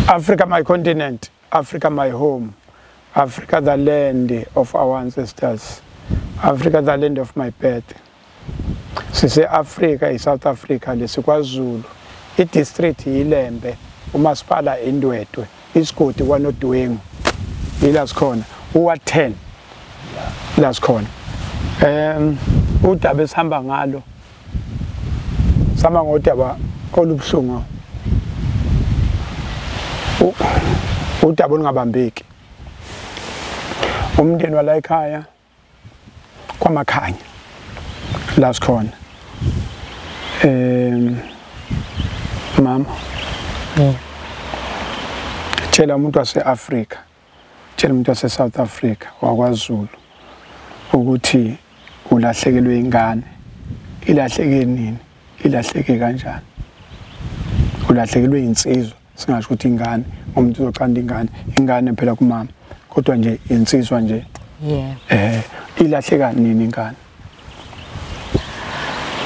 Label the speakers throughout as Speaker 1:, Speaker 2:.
Speaker 1: Africa my continent, Africa my home, Africa the land of our ancestors, Africa the land of my birth. Sise Africa i-South Africa lesikwaZulu, i-district iLembe, umasipala iNdwedwe, isigodi kwaNodwengu. Ila sikhona, uwa 10. La sikhona. Udaba esihamba ngalo sama ngodaba olubuhlungu. Udaba olungabambeki. Umndeni wala ekhaya kwaMakhanya la sikhona. Mama. Tshela umuntu wase-Afrika, tshela umuntu wase-South Africa wakwaZulu ukuthi ulahlekelwe ingane, ilahleke nini, ilahleke kanjani. Ulahlekelwe insizwa, singasho ukuthi ingane, umuntu uzocanda ingane, ingane phela kumama, kodwa nje insizwa nje. Yeah. Ilahleka nini ingane?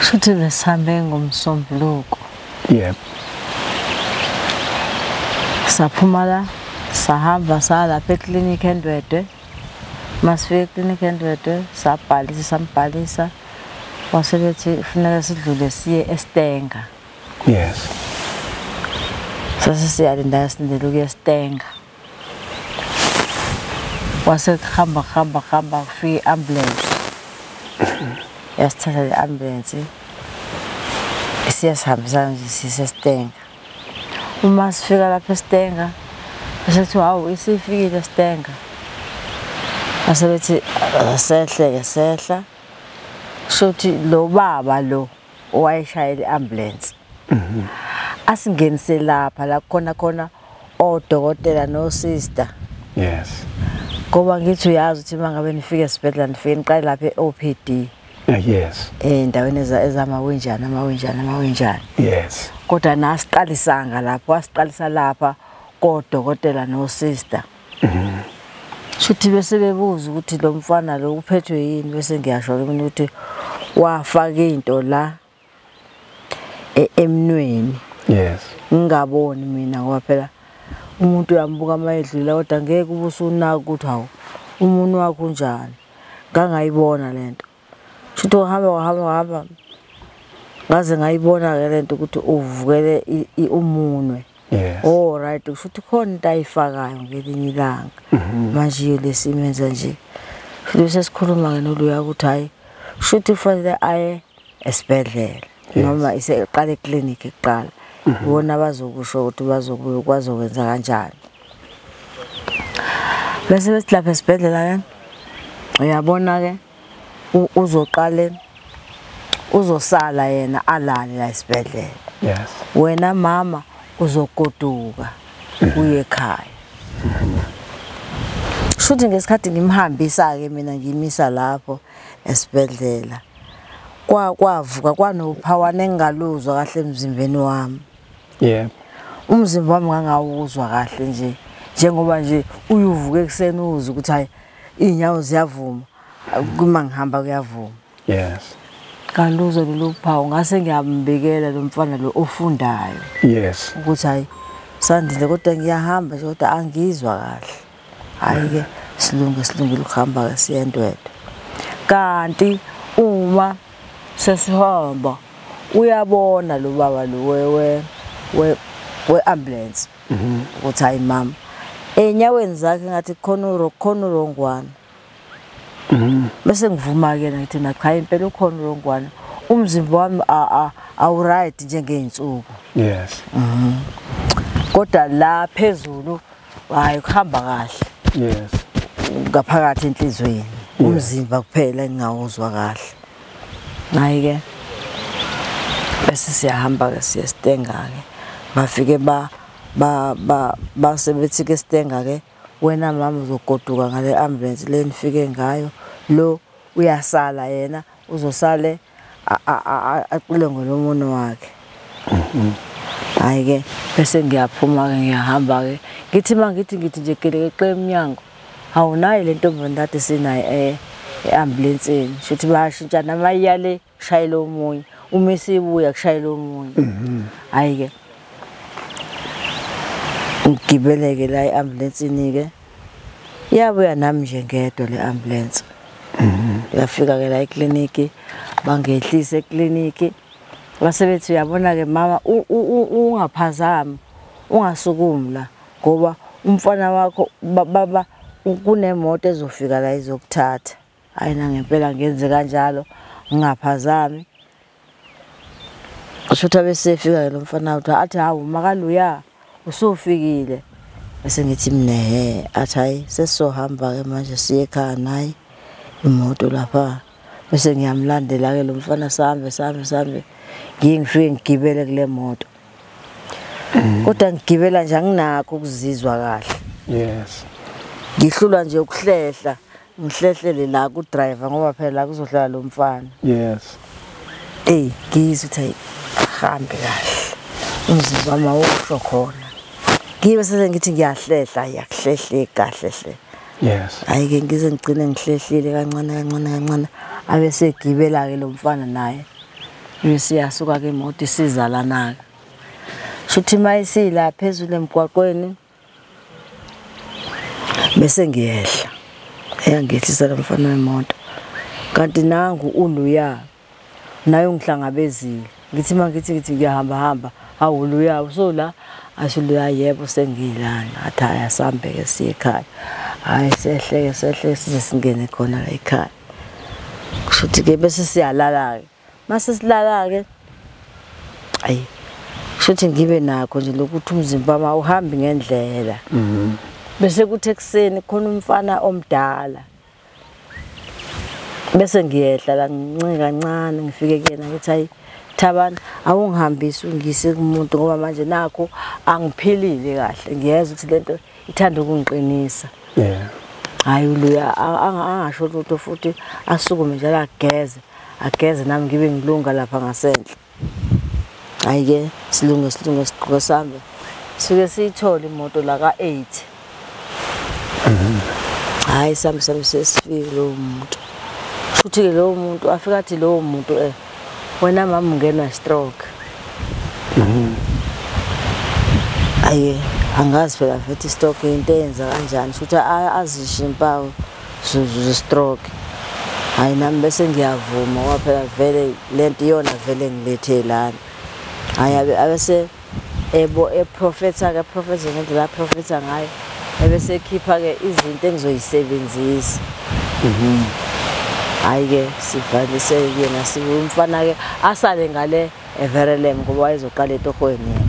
Speaker 2: Shuthi besihambe ngomsombuluko.
Speaker 1: Yebo.
Speaker 2: Saphuma la, sahamba saya lapha eklinikhi eNdwedwe. Masifika eklinikhi eNdwedwe sabhalisa, sambhalisa. Wase bethi kufuneka sidlule siye eStenga.
Speaker 1: Yes.
Speaker 2: Sase siyalinda silindele ukuya eStenga. Wase kuhamba hamba hamba kufika i-ambulance. Yasithatha le-ambulance siyasihambisa nje siseStenga. Uma sifika lapha eStenga bese kuthiwa hawu isifikile eStenga. Base bethi sehle-ke sehla. Shuthi lo baba lo owayeshayela i-ambulance asingenise lapha la khona khona odokotela no-sister.
Speaker 1: Yes.
Speaker 2: Ngoba ngithi uyazi ukuthi uma ngabe nifike esibhedlela nifike niqale lapha e-OPD.
Speaker 1: Yes.
Speaker 2: Endaweni ezamawinjana amawinjana amawinjana.
Speaker 1: Yes.
Speaker 2: Kodwa nasiqalisanga lapho, wasiqalisa lapha kodokotela no-sister. Shuthi bese bebuza ukuthi lo mfana lo uphethwe yini, bese ngiyasho ke mina ukuthi wafaka into la emnweni.
Speaker 1: Yes.
Speaker 2: Ngingaboni mina ngoba phela umuntu uyambuka mayedlula kodwa ngeke ubusunaka ukuthi hawu umuntu wakho unjani. Ngangayibona lento. Shuthi uhamba uhamba uhamba ngaze ngayibona ke lento ukuthi uvukele umunwe.
Speaker 1: Yes.
Speaker 2: Oh right, kusho khona into ayifakayo ngelinye ilanga. Manje lesimenza nje. Futhi sesikhuluma ke noluya ukuthi hayi shuthi kufanele aye esibhedlela noma iseqale eclinic kuqala. Bona bazokusho ukuthi bazobuya kwazokwenza kanjani. Bese bethi lapha esibhedlela ke uyabona ke uzoqale uzosala yena alale la esibhedlela.
Speaker 1: Yes.
Speaker 2: Wena mama uzogoduka uye ekhaya. Shuthi ngesikhathi ngimhambisa ke mina ngimisa lapho esibhedlela kwavuka kwanophawana engingaluzwa kahle emzimbeni wami.
Speaker 1: Yeah.
Speaker 2: Umzimba wami ngangawuzwa kahle nje njengoba nje uyuvuka ekuseni uzwe ukuthi hayi inyawo ziyavuma kuma ngihamba kuyavuma.
Speaker 1: Yes.
Speaker 2: Kaluzwa lolu phawu ngase ngiyambikela lo mfana lo ofundayo.
Speaker 1: Yes.
Speaker 2: Ukuthi hayi Sandile kodwa ngiyahamba nje kodwa angizwa kahle. Hayi ke silunge silungile ukuhamba ke siye eNdwedwe. Kanti uma sesihamba uyabona lo baba lo we ambulance ukuthi hayi mama enyaweni zakhe ngathi khona khona urongwana. Bese ngivuma ke ngithi na cha impela ukhona urongwana, umzimba wami awu right njengeinsuku.
Speaker 1: Yes.
Speaker 2: Kodwa la phezulu hayi kuhamba kahle.
Speaker 1: Yes.
Speaker 2: Ngaphakathi enhlizweni umzimba kuphela engingawuzwa kahle. Hayi ke bese siyahamba ke siye Stenga ke. Bafike ba basebethi ke Stenga ke wena mama uzogoduka ngale ambulance le nifike ngayo, lo uyasala yena uzosale aqule ngolomono wakhe. Hayi ke bese ngiyaphuma ke ngiyahamba ke ngithi mangithi ngithi nje gelekeqe emnyango awunayo le ntombi ndade sinayo e-ambulance, shuthi bayashintsha namayale kushayela omunye uma isibuya kushayela omunye. Hayi ke Ngigibeleke la e-ambulensini ke. Yabuya nami nje ngedwa le ambulance. Yafika ke la ekliniki, bangehlisa ekliniki. Basebethi uyabona ke mama ungaphazami, ungasukumi la ngoba umfana wakho baba kunemoto ezofika la izokuthatha. Hayi na ngempela ngenze kanjalo ngingaphazami. Shutha besefika ke lo mfana uthi athi hawu makaluya usufikile. Bese ngithi mina he athi hayi sesizohamba ke manje siye ekhaya nayi imoto lapha. Bese ngiyamlandela ke lo mfana sambe sambe sambe ngiye ngifike ngigibele kule moto. Kodwa ngigibela nje anginakho ukuzizwa kahle.
Speaker 1: Yes.
Speaker 2: Ngihlulwa nje ukuhlehla, ngihlehlele la ku driver ngoba phela kuzohlala lo mfana.
Speaker 1: Yes.
Speaker 2: Eh ngizwe ukuthi ahambe kahle. Umzimba wami awusho khona. Ngibe sese ngithi ngiyahlehla, yakuhlehle kahle hle.
Speaker 1: Yes.
Speaker 2: Hayi ke ngize ngigcine ngihlehlile kancane kancane kancane abe segibela ke lo mfana naye. Bese yasuka ke imoto isiza lana ke. Shuthi mayisila phezulu emgwaqweni bese ngiyehla. Eyangehlisa lo mfana wemoto. Kanti nangu uluya naye ungihlangabezile. Ngithi mangithi ngithi ngiyahamba hamba, hawu uluya usola asuluya yebo sengilana. Athi hayi asambe ke siye ekhaya. Hayi sehleke sehleke size singene khona la ekhaya. Kushuthi ke bese siyalala ke. Mase silala ke ayi kushuthi ngibe nakho nje lokuthi umzimba wami awuhambi ngendlela. Bese kuthi ekuseni khona umfana omdala. Bese ngiyehla la ngincike kancane ngifike kuyena ngithi hayi Thabani awungihambisi ungise kumuntu ngoba manje nakho angiphilile kahle ngiyezwa ukuthi lento ithanda ukungiqinisa.
Speaker 1: Yeah.
Speaker 2: Hayi uluya angasho lutho futhi asukume njalo ageze ageze nami ngibe ngilunga lapha ngasenhla. Hayi ke silunge silunge siqhuke sambe sifike siyithole imoto la ka8. Hayi sambe sambe sesifike lowo muntu. Futhi ke lowo muntu afika athi lowo muntu wena mama ungenwa stroke. Aye angazi phela futhi stroke into eyenza kanjani futhi azisho impawu ze stroke. Hayi nami bese ngiyavuma ngoba phela vele lento iyona vele ngilethe lana. Hayi abese ebo eprofetha ke profetha ngendlela aprofetha ngayo ebese ekhipha ke izinto engizoyisebenzisa. Hayi ke sivalise kuyena siwumfana ke asale ngale eVerelem ngoba wayezoqala etohweni yena.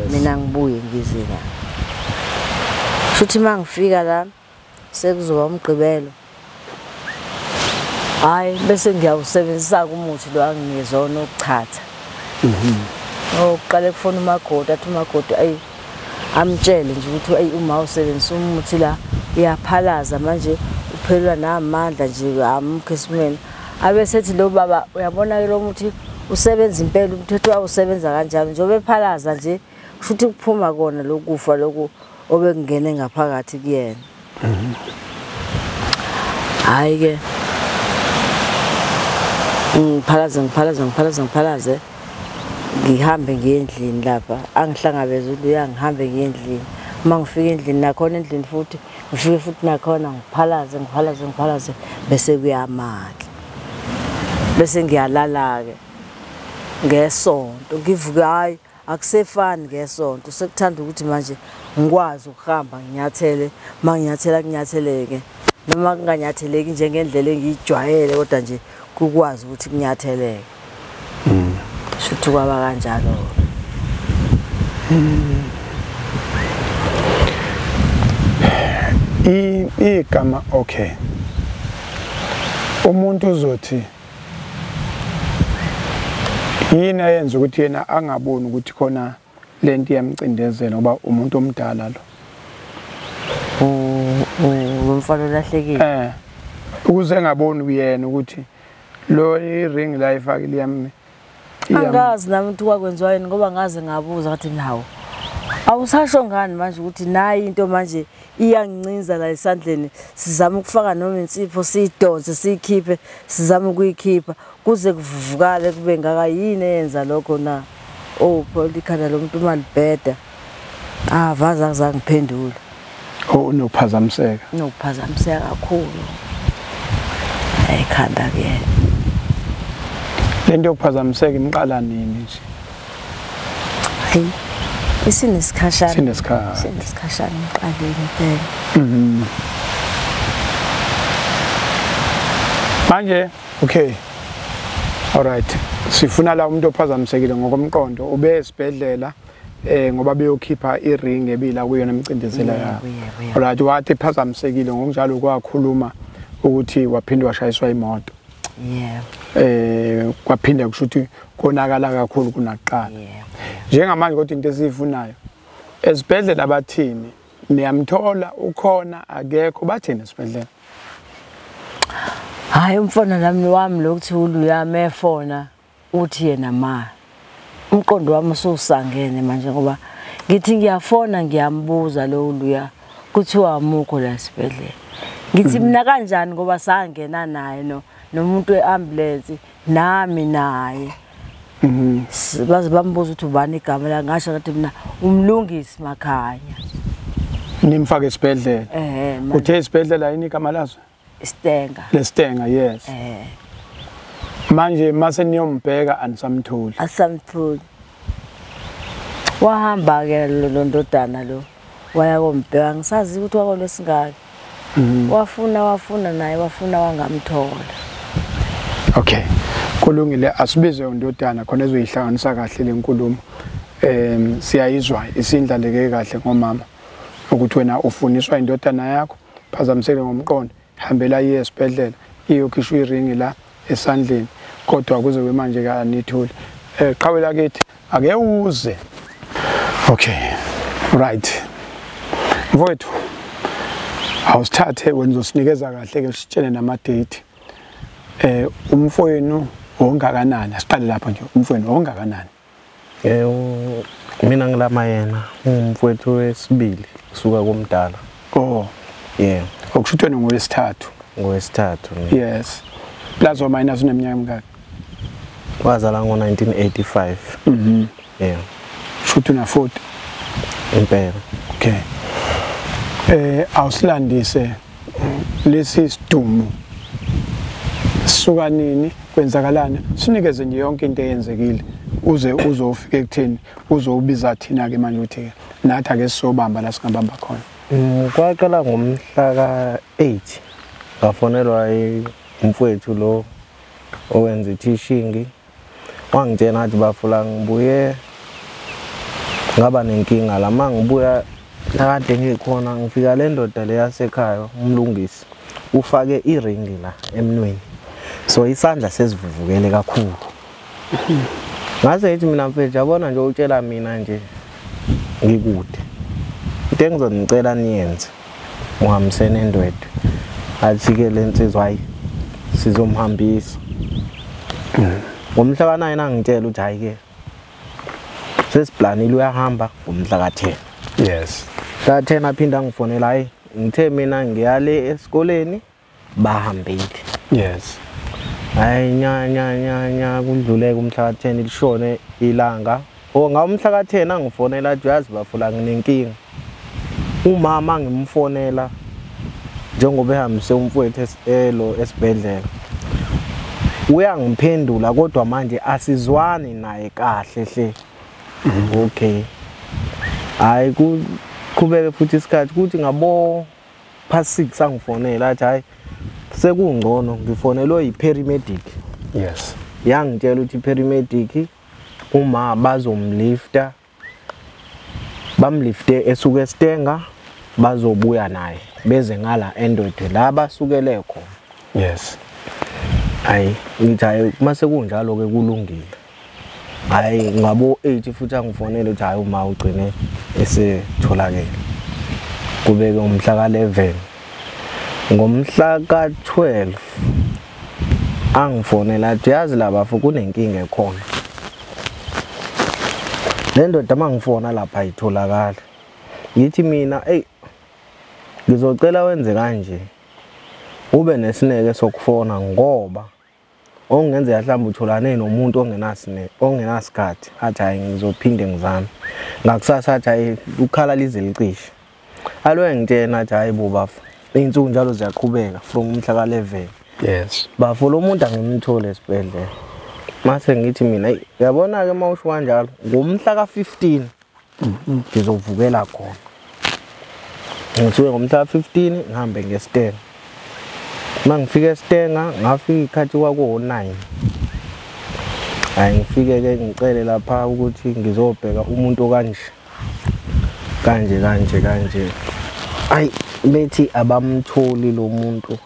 Speaker 2: Mina ngibuye ngize la. Futhi mangifika la sekuzoba umgqibelo. Hayi bese ngiyawusebenzisa umuthi lo angingezona ukuchatha. Oqale kufona uMagodi athi uMagodi ayi amtshele nje ukuthi ayi uma usebenzisa umuthi la uyaphalaza manje uphelwa namandla nje amukho esimeni. Abesethi lo baba uyabona ke lo muthi usebenza impela umthetho awusebenza kanjalo njengoba ephalaza nje kushuthi kuphuma kona lokufa lokhu obekungene ngaphakathi kuyena. Hayi ke ngiphalaze ngiphalaze ngiphalaze ngiphalaze ngihambe ngiye endlini lapha angihlangabeze uluya ngihambe ngiye endlini. Uma ngifika endlini nakhona endlini futhi ngifike futhi nakhona ngiphalaze ngiphalaze ngiphalaze bese kuyamaka. Bese ngiyalala ke ngesonto ngivuke hayi akusefani ngesonto sekuthanda ukuthi manje ngikwazi ukuhamba nginyathele manginyathela kunyatheleke noma kunganyatheleki njengendlela engiyijwayele kodwa nje kukwazi ukuthi kunyatheleke. Shuthi kwaba kanjalo.
Speaker 1: Igama okay. Umuntu uzothi yini ayenza ukuthi yena angaboni ukuthi khona lento iyamcindezela ngoba umuntu omdala lo.
Speaker 2: Umfana olahlekile.
Speaker 1: Ukuze engaboni kuyena ukuthi lo i-ring la ifakile yami.
Speaker 2: Angazi nami ukuthi kwakwenziwa yini ngoba ngaze ngabuza ngathi nawo awusasho ngani manje ukuthi nayi into manje iyangincinza la esandleni sizama ukufaka noma insipho siyidonse siyikhiphe sizama ukuyikhipha kuze kuvuvukale kube ngaka yini eyenza lokho na. Oh Paul ikhanda lomuntu malibheda. Ah vaza zangiphendula.
Speaker 1: Oh unokuphazamiseka.
Speaker 2: Unokuphazamiseka kakhulu. Ekhanda ke.
Speaker 1: Lento yokuphazamiseka imqala nini nje?
Speaker 2: Hey. Isinesikhashana.
Speaker 1: Sinesikhathi.
Speaker 2: Sinesikashana iqaleni impela.
Speaker 1: Mhm. Manje okay. All right. Sifuna la umuntu ophazamisekile ngokomqondo ube esibhedlela ngoba beyokhipha iring ebila kuyona emcindezela yakho. All right, wathi phazamisekile ngokunjalo kwakhuluma ukuthi waphinde washayiswa imoto.
Speaker 2: Yebo.
Speaker 1: Kwaphinde kusho ukuthi konakala kakhulu kunakuqala.
Speaker 2: Yebo.
Speaker 1: Njengamanje kodwa into esiyifunayo esibhedlela bathini? Niyamthola ukhona akekho bathini esibhedlela?
Speaker 2: Hayi umfana nami wami lokuthi uluyami efona uthi yena ma umqondo wami ususangene manje ngoba ngithi ngiyafona ngiyambuza lo uluya kuthiwa amukho la esibhedlela. Ngithi mina kanjani ngoba sangena naye no nomuntu weambulance nami naye. Baze bambuza ukuthi ubani igama la ngasho ngathi mina umlungisi Makhanya.
Speaker 1: Nimfake esibhedlela. Uthe esibhedlela yini igama lazo?
Speaker 2: Istenga.
Speaker 1: Lestenga, yes. Manje mase niyombheka anisamtholi.
Speaker 2: Asamtholi. Wahamba ke lo ndodana lo waya kombheka ngisazi ukuthi wakolwesingaki. Wafuna naye wafuna wangamthola.
Speaker 1: Okay. Kulungile asibize undodana khona ezoyihlanganisa kahle lenkulumo. Siyayizwa isindlaleke kahle ngomama ukuthi wena ufuniswa indodana yakho phazamiseke ngomqondo hambela iye esibhedlela iyokhishwa iringi la esandleni kodwa kuze kwemanje ka anithuli. Qhawela kithi ake uze. Okay. Right. Mfowethu awusithathe wena uzosinikeza kahle ke sitshele nama date. Umfowenu ongakanani? Asiqale lapha nje umfowenu ongakanani?
Speaker 3: Mina ngilama yena umfowethu wesibili kusuka komdala.
Speaker 1: Oh.
Speaker 3: Yeah.
Speaker 1: Okusho wena ngowesithathu.
Speaker 3: Ngowesithathu.
Speaker 1: Yes. Plus or minus uneminyaka emingaki?
Speaker 3: Wazala ngo-1985.
Speaker 1: Mhm.
Speaker 3: Yeah.
Speaker 1: Shuthi una 40.
Speaker 3: Impela.
Speaker 1: Okay. Awusilandise lesi sidumo. Suka nini kwenzakalani? Sinikeze nje yonke into eyenzekile uze uzofika ekutheni uzobiza thina ke manje uthi nathi ake sizobamba la singabamba khona.
Speaker 3: Kwaqala ngomhla ka-8 ngafonelwa umfowethu lo owenza i-teaching wangitshela ngathi bafula ngibuye ngaba nenkinga la mangibuya kade ngikhona ngifika le ndoda le yasekhaya umlungisi ufake iringi la emnweni so isandla sesivuvukele kakhulu. Ngase ngithi mina mfethu yabona nje utshela mina nje ngikude into engizonicela niyenze uhambisene endwedwe athi ke lensizwa hayi sizomhambisa. Ngomhla ka-9 angitshela ukuthi hayi ke sesiplanile uyahamba ngomhla ka-10.
Speaker 1: Yes.
Speaker 3: Ka-10 aphinda angifonela hayi ngithe mina ngiyale esikoleni bahambile.
Speaker 1: Yes.
Speaker 3: Hayi nya nya nya nya kudluleke umhla ka-10 lishone ilanga. Oh ngawumhla ka-10 angifonela athi uyazi bafula nginenkinga. Umama ngimfonela njengoba ehambise umfowethu elo esibhedlela. Uyangiphendula kodwa manje asizwani naye kahle hle. Okay. Hayi kuqhubeke futhi isikhathi kuthi ngabo past 6 angifonela athi hayi sekungcono ngifonelwe yiparamedic.
Speaker 1: Yes.
Speaker 3: Yangitshela ukuthi iparamedic uma bazomlifta bamlifte esuke eStenga bazobuya naye beze ngala endodwe la basukele khona.
Speaker 1: Yes.
Speaker 3: Hayi ngithi hayi mase kunjalo ke kulungile. Hayi ngabo 8 futhi angifonele ukuthi hayi uma ugcine esetholakele. Kubeke umhla ka-11. Ngomhla ka-12 angifonela athi yazi laba futhi kunenkinga ekhona. Le ndoda mangifona lapha ayitholakala. Ngithi mina ey ngizocela wenze kanje ube nesineke sokufona ngoba okungenzeka mhlawumbe utholane nomuntu ongenasineke ongenasikhathi athi hayi ngizophinde ngizame. Ngakusasa athi hayi ukhala lize licishe. Aloye ngitshena athi hayi bo bafo, iy'nsuku njalo ziyaqhubeka from umhla ka-11.
Speaker 1: Yes.
Speaker 3: Bafo lo muntu angimthole esibhedlela. Mase ngithi mina eyi uyabona-ke uma usho kanjalo ngomhla ka-15 ngizovukela khona. Ngisuke ngomhla ka-15 ngihambe ngeStenga. Uma ngifika eStenga ngafika ikhathi kwakuwo-9. Hayi ngifike-ke ngicele lapha ukuthi ngizobheka umuntu okanje kanje kanje kanje. Hayi bethi abamtholi lo muntu.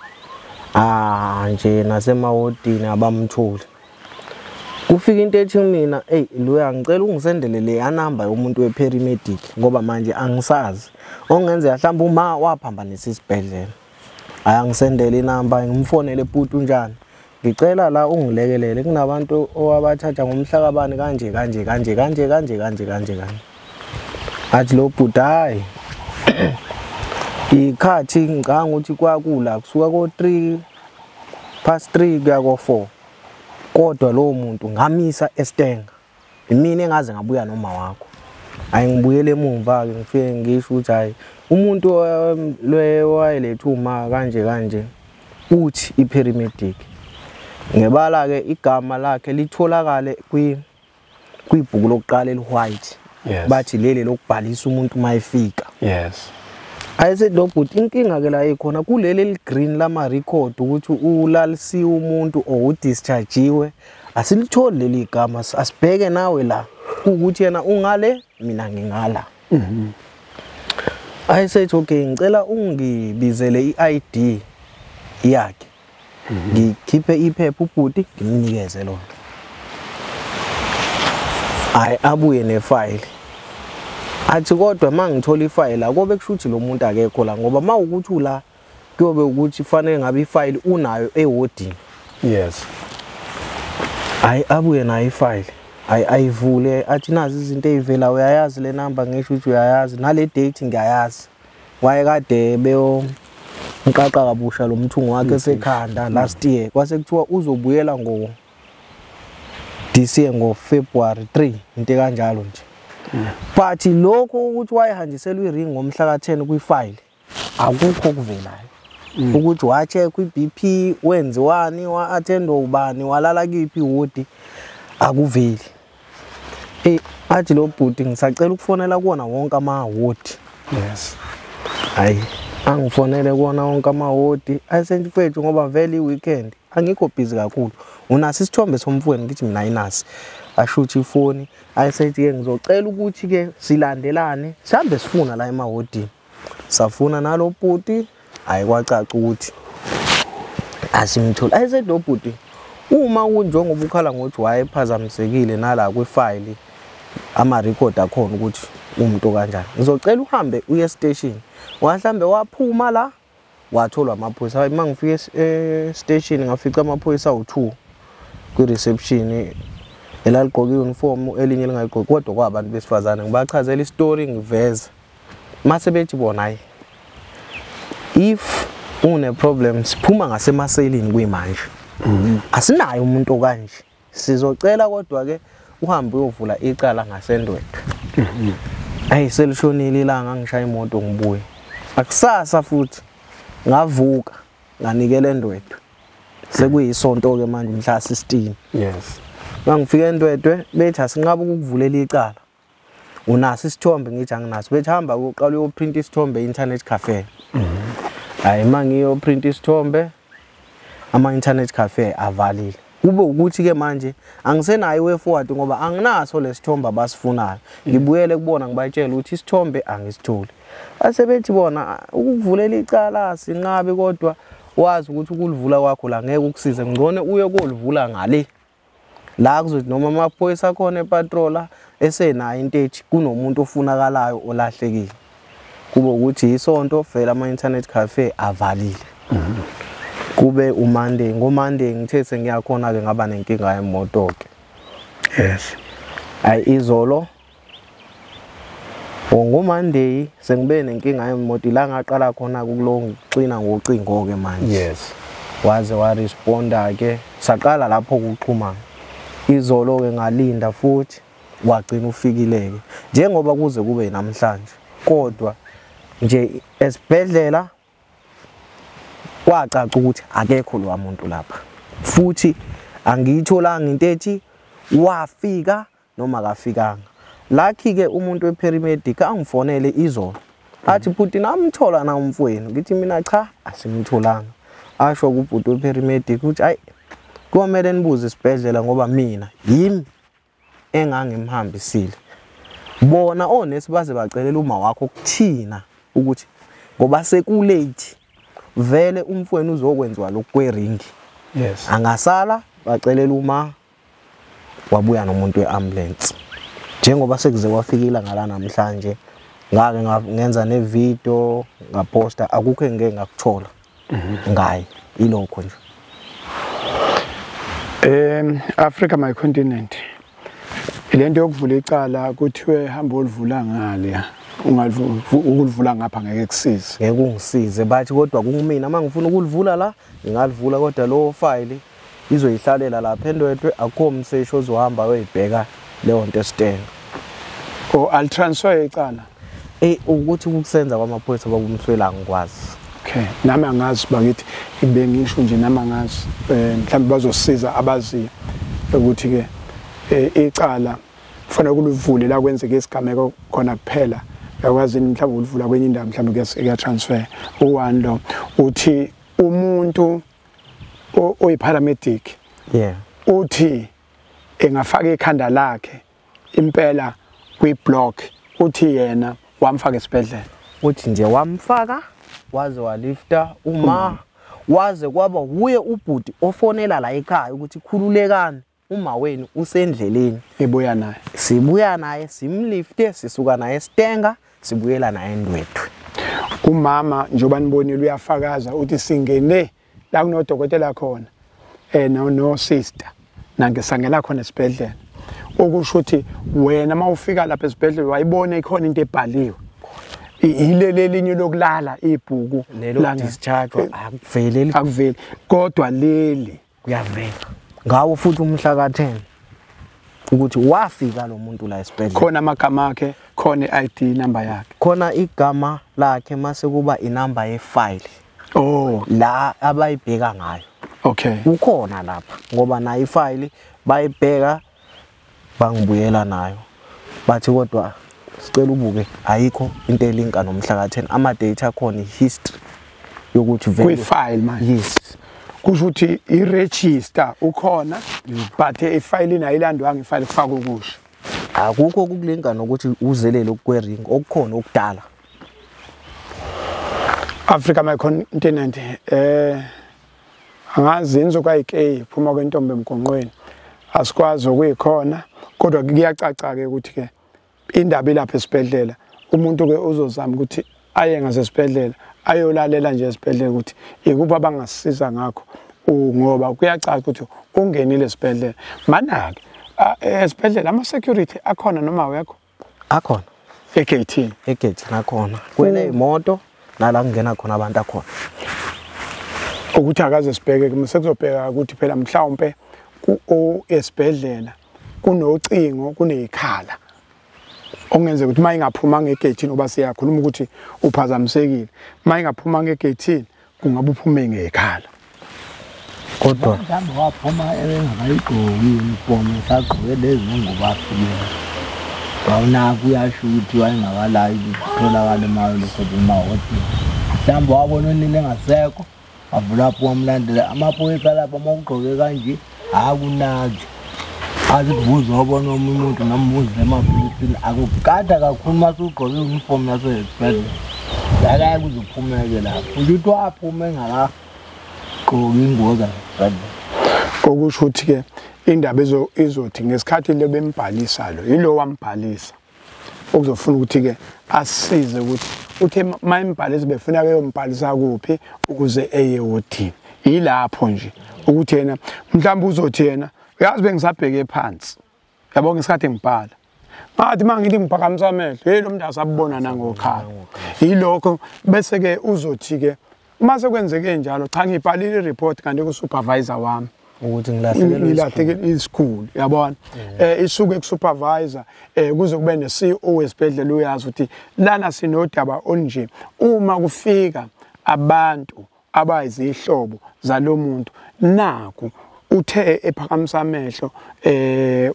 Speaker 3: Ah nje nasemawodini abamtholi. Kufika into ethi mina eyi loya ngicela ungisendele leya namba yomuntu we-paramedic ngoba manje angisazi. Okungenzeka mhlawumbe uma waphambanisa isibhedlela. Ayangisendele inamba ngimfonele bhuti unjani. Ngicela la ungilekelele kunabantu owabathatha ngomhla kabani kanje kanje kanje kanje kanje kanje kanje kanje. Athi lo bhuti hayi ikhathi ngicabanga ukuthi kwakula kusuka ko-3 past 3 kuya ko-4. Kodwa lowo muntu ngamisa eStenga. Imina engaze ngabuya noma wakho. Hayi ngibuyele emumva-ke ngifike ngisho ukuthi hayi umuntu wayelethe uma kanje kanje uthi i-paramedic. Ngebala-ke igama lakhe litholakale kwibhuku lokuqala eli-white.
Speaker 1: Yes.
Speaker 3: Bathi leli lokubhalisa umuntu uma efika.
Speaker 1: Yes.
Speaker 3: Ayesethi lo bhuti inkinga-ke la ikhona kuleli eli-green lama-record ukuthi ulalisiwe umuntu or udischargiwe asilitholi leli gama asibheke nawe la ukuthi yena ungale mina ngingala. Ayesethi okay ngicela ungibizele i-ID yakhe. Ngikhiphe iphepha ubhuti ngimnikeze lona. Hayi abuye nefayili. Athi kodwa mangithola ifayili akobe kusho ukuthi lo muntu akekho la ngoba mawukuthi ula kuyobe ukuthi fanele ngabe ifayili unayo ewodini.
Speaker 1: Yes.
Speaker 3: Hayi abuye nayo ifayili. Hayi ayivule athi nazi izinto ezivela uyayazi le number ngisho ukuthi uyayazi nale date ngiyayazi. Wayekade beyo nqaqa kabusha lo mthungo wakhe esekhanda last year kwase kuthiwa uzobuyela ngo this year ngo February 3 into kanjalo nje. But lokho ukuthi wayehanjiselwa i-ring ngomhla ka-10 kwi-file akukho okuvelayo. Ukuthi wa-check i-BP wenziwani wa-attendwa ubani walala kiphi iwodi akuveli. Athi lo bhuti ngisacela ukufonela kuwona wonke amawodi.
Speaker 1: Yes.
Speaker 3: Hayi angifonele kuwona wonke amawodi asethi mfethu ngoba vele i-weekend angikho busy kakhulu. Unaso isithombe somfowenu ngithi mina ayinasi. Ashuthi ifoni ayesethi ke ngizocela ukuthi ke silandelane sihambe sifuna la emawodini. Safuna nalo bhuti hayi kwacaca ukuthi asimtholi. Ayesethi lo bhuti uma kunjengoba ukhala ngokuthi wayephazamisekile nala kwifayili ama-record akhona ukuthi umuntu kanjani ngizocela uhambe uye station. Wahlambe waphuma la watholwa amaphoyisa. Hayi uma ngifike e-station ngafica amaphoyisa awu-2 kwi-reception elaligqoke i-uniform elinye lingayigqoki kodwa kwabantu besifazane. Ngibachazela isitori ngiveza mase bethi bona hayi if une problem siphuma ngasemaselini kuyimanje asinayo umuntu okanje sizocela kodwa ke uhambe uyovula icala ngaseNdwedwe. Ayi selishonile ilanga ngishaya imoto ngibuye. Akusasa futhi ngavuka nganikela eNdwedwe. Sekuyisonto ke manje mhla 16.
Speaker 1: Yes.
Speaker 3: Mangifika eNdwedwe bethi asinqabe ukukuvulela icala. Unaso isithombe ngithi anginaso. Bethi hamba uqala uyoprint isithombe e-internet cafe. Hayi mangiyoprint isithombe ama-internet cafe avalile. Kube ukuthi ke manje angisenayo way forward ngoba anginaso lesithombe abasifunayo. Ngibuyele kubona ngibatshela ukuthi isithombe angisitholi. Asebethi bona ukukuvulela icala sinqabe kodwa wazi ukuthi ukulivula kwakho la ngeke ukusize ngcono uye kolivula ngale. La kuzothi noma amaphoyisa akhona epatrola esenayo into ethi kunomuntu ofunakalayo olahlekile. Kube ukuthi isonto vele ama-internet cafe avalile. Kube uMonday, ngoMonday ngithe sengiyakhona ke ngaba nenkinga yemoto ke.
Speaker 1: Yes.
Speaker 3: Ayi izolo ngoMonday sengibe nenkinga yemoto la ngaqala khona kulongixina ngocingo ke manje.
Speaker 1: Yes.
Speaker 3: Waze wa responda ke saqala lapho ukuxhumana. Izolo ke ngalinda futhi Wagcina ufikileke njengoba kuze kube namhlanje. Kodwa nje esibhedlela kwacaca ukuthi akekho lo muntu lapha, futhi angiyitholanga into ethi wafika noma akafikanga. Lakhi ke umuntu weparamedic angifonele izolo athi bhuti namthola na umfowenu, ngithi mina cha asimtholanga. Asho kubhuti weparamedic ukuthi ayi komele nibuze isibhedlela ngoba mina yimi engangimhambisile. Bona onesi baze bacelela uma wakho kuthina ukuthi ngoba sekulate vele umfowenu uzokwenziwa lokhu kweringi.
Speaker 1: Yes.
Speaker 3: Angasala bacelela uma wabuya nomuntu weambulance. Njengoba sekuze kwafikile ngala namhlanje, ngake ngenza nevideo ngaposta, akukho engeke ngakuthola ngaye, ilokho nje.
Speaker 1: Africa my continent. Lento yokuvula icala kuthiwe hamba olivula ngale, ungalivula ngapha ngeke kusize.
Speaker 3: Ngeke ungisize bathi, kodwa kungimina mangifuna ukulivula la ngingalivula, kodwa lo file izoyihlalela lapha eNdwedwe, akukho umseshi ozohamba uyibheka leyo nto esitenga.
Speaker 1: Oh, al transfer icala.
Speaker 3: Ukuthi ukusenza kwamaphoyisa bakumswela angikwazi.
Speaker 1: Okay, nami angazi bakithi, bengisho nje nami angazi, mhlawumbe bazosiza abaziyo ukuthi ke icala kufanele kulivule la kwenzeke isigameko khona kuphela. Uyakwazi mhlawumbe ulivula kwenye indawo, mhlawumbe kuya transfer. U1 lo uthi umuntu oyiparamedic,
Speaker 3: yeah,
Speaker 1: uthi engafaka ikhanda lakhe impela kwi-block, uthi yena wamfaka esibhedlela.
Speaker 3: Uthi nje wamfaka waze walifta uma waze kwaba uye ubhuti ofonela la ekhaya ukuthi khululekani uma wenu usendleleni,
Speaker 1: ibuya naye,
Speaker 3: sibuya naye, simlifte, sisuka naye esitenga, sibuyela naye eNdwedwe.
Speaker 1: Umama njengoba nibonile uyafakaza uthi singene la kunodokotela khona no sister nange sangena khona esibhedlela. Okusho ukuthi wena mawufika lapha esibhedlela wayibona ikhona into ebhaliwe, ilele linye lokulala ibhuku
Speaker 3: lelo discharge akuveli,
Speaker 1: akuveli, kodwa leli
Speaker 3: kuyavela ngawo futhi umhla ka10 ukuthi wafika lo muntu la esibhedlela,
Speaker 1: khona amagama akhe, khona iID number yakhe,
Speaker 3: khona igama lakhe, mase kuba inamba yefile.
Speaker 1: Oh,
Speaker 3: la abayibheka ngayo.
Speaker 1: Okay,
Speaker 3: ukhona lapha ngoba nayo ifile bayibheka bangibuyela nayo, bathi kodwa sicela ubuke ayikho into elinka nomhla ka10, ama data akhona, history yokuthi vele
Speaker 1: kwi file manje.
Speaker 3: Yes,
Speaker 1: kusho ukuthi i-register ukhona, but ifile inayilandwanga, ifile kufaka ukusho
Speaker 3: akukho ukulinga nokuthi uzelele okwering okukhona okudala.
Speaker 1: Africa my continent, angazi inzoka iphuma kwentombi emgonqweni, asikwazi ukuyikhona, kodwa kuyacaca ke ukuthi ke indaba ilapha esibhedlela. Umuntu ke uzozama ukuthi aye ngasesibhedlela ayolalela nje esibhedlela ukuthi ikuphi abangasisiza ngakho, ngoba kuyacaca ukuthi ungenile esibhedlela. Mana-ke esibhedlela ama-security akhona noma awekho?
Speaker 3: Akhona
Speaker 1: egeyithini,
Speaker 3: egeyithini akhona, kwele imoto nala kungena khona abantu akhona.
Speaker 1: Ukuthi akaze sibheke sekuzobheka ukuthi phela mhlawumbe esibhedlela kunocingo, kuneyikhala okungenzeka ukuthi mayingaphuma ngegeyithini, ngoba siyakhuluma ukuthi uphazamisekile, mayingaphuma ngegeyithini kungabe uphume ngekhala.
Speaker 3: Kodwa
Speaker 4: mhlawumbe waphuma engakayigqoki uniform, esagqoke lezi ngubo afikile, wawunaka uyasho ukuthi wayengakalayi kutholakala imali lokho emahhotela. Mhlawumbe wabona unina engasekho, wavula lapho wamlandela. Amaphoyisa lapha uma ugqoke kanje akunaki, athi kubuza wabona omunye umuntu nombuzo emaphoyiseni, akukada kakhulu uma usugqoke uniform yasesibhedlela, lala kuze uphumeke lapho. Ukuthi waphuma engakagqoki ingubo zasesibhedlela.
Speaker 1: Okusho ukuthi ke indaba izothi ngesikhathi le bembhalisa lo, yilo wambhalisa okuzofuna ukuthi ke asisize ukuthi uthe mayimbhalisa befuna beyombhalisa kuphi ukuze eye wodini. Yilapho nje ukuthi yena mhlawumbe uzothi yena uyazi bengisabheke phansi, yabo, ngesikhathi ngibhala ngathi mangithi ngiphakamisa amehlo, hey lo muntu asabona nangokhala. Yilokho bese ke uzothi ke uma sekwenzeke njalo, cha ngibhalile report kanti ku supervisor wami,
Speaker 3: Ukuthi ngilahlekelwe.
Speaker 1: Ngilahleke isiguli, yabona, isuke ku-supervisor kuze kube ne-CEO esibhedlela, uyazi ukuthi lana sinodaba olunje. Uma kufika abantu abayizihlobo zalomuntu, naku uthe ephakamisa amehlo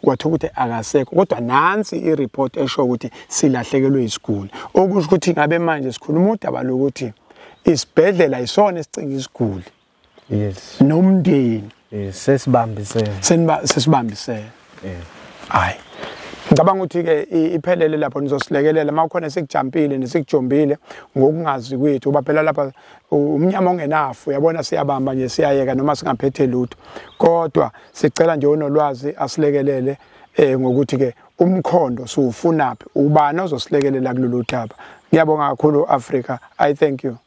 Speaker 1: wathi ukuthi akasekho, kodwa nansi i-report esho ukuthi silahlekelwe isiguli, okusho ukuthi ngabe manje sikhuluma udaba lokuthi isibhedlela isona esicinga isiguli.
Speaker 3: Yes.
Speaker 1: Nomndeni.
Speaker 3: Yes, sesibambisene.
Speaker 1: Sesibambisene.
Speaker 3: Yeah.
Speaker 1: Hayi, ngicabanga ukuthi ke iphelele lapho, nizosilekelela uma kukhona esikujampile nesikujombile ngokungazi kwethu, ngoba phela lapha umnyama ongenafu, uyabona, siyabamba nje siyayeka noma singaphethe lutho, kodwa sicela nje onolwazi asilekelele ngokuthi ke umkhondo siwufunaphi, ubani ozosilekelela kulolu daba. Ngiyabonga kakhulu, Africa. I thank you.